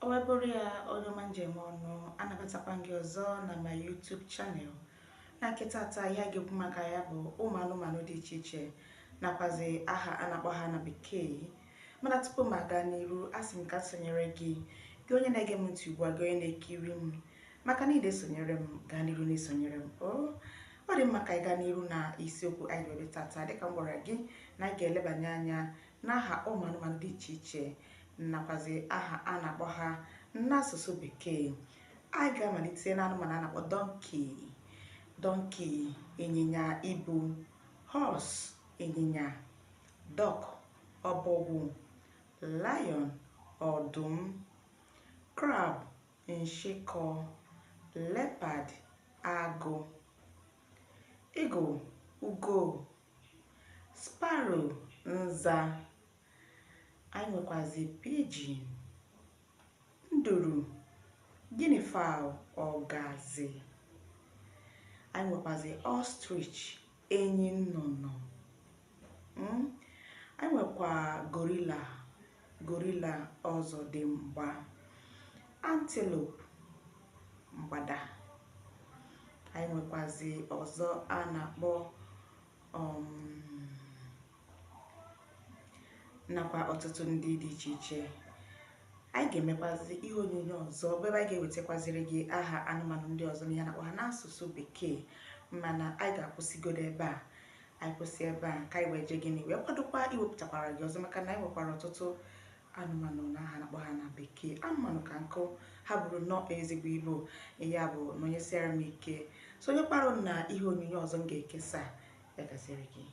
O wee bụrụ ya, onye ọma njem ọnụ, anabatakwa gị ọzọ na my YouTube channel. Na nke tata, ihe a ga-ekwu maka ya bụ ụmụ anụmanụ dị iche iche nakwazi aha a na-akpọ ha na Bekee. Mana tupu m aga n'iru, asị m ka sonyere gị, gị onye na-ege m ntị ugbu a, gị onye na-ekiri m, maka na ide sonyere m, gaa n'iru na-esonyere m. O ọ dị mma ka anyị gaa n'iru na isiokwu anyị ga-ebe tata. Dịka m gwara gị na anyị ga-elebanye anya n'aha ụmụ anụmanụ dị iche iche nakwazi aha a na-akpọ ha n'asụsụ Bekee, anyị ga-amalite n'anụmanụ a na-akpọ donkey. Donkey, ịnyịnya ibu. Horse, ịnyịnya. Duck, ọbọgwụ. Lion, ọdụm. Crab, nshịkọ. Leopard, agụ. Eagle, ugo. Sparrow, nza. Anyị nwekwazi pigeon, nduru. Guinea fowl, ọgazi. Anyị nwekwazi ostrich, enyi nnụnụ. Anyị nwekwa gorilla, gorilla, ọzọdimgba. Antelope, mgbada. Anyị nwekwazi ọzọ a na-akpọ nakwa ọtụtụ ndị dị iche iche. Anyị ga-emekwazi ihe onyonyo ọzọ bụ ebe anyị ga-ewetakwaziri gị aha anụmanụ ndị ọzọ na ihe a na-akpọ ha n'asụsụ Bekee, mana anyị ga-akwụsịgodo ebe a. Anyị kwụsị ebe a ka anyị wee jee gịnị, wee kwadokwa iwepụtakwara gị ọzọ, maka na anyị nwekwara ọtụtụ anụmanụ na aha na-akpọ ha na Bekee. Anụmanụ ka nkụ, ha bụrụ nnọọ ezigbo ibu. Ya bụ na onye siara m ike sonyekwara m na ihe onyonyo ọzọ m ga-ekesa. Ya gaziri gị.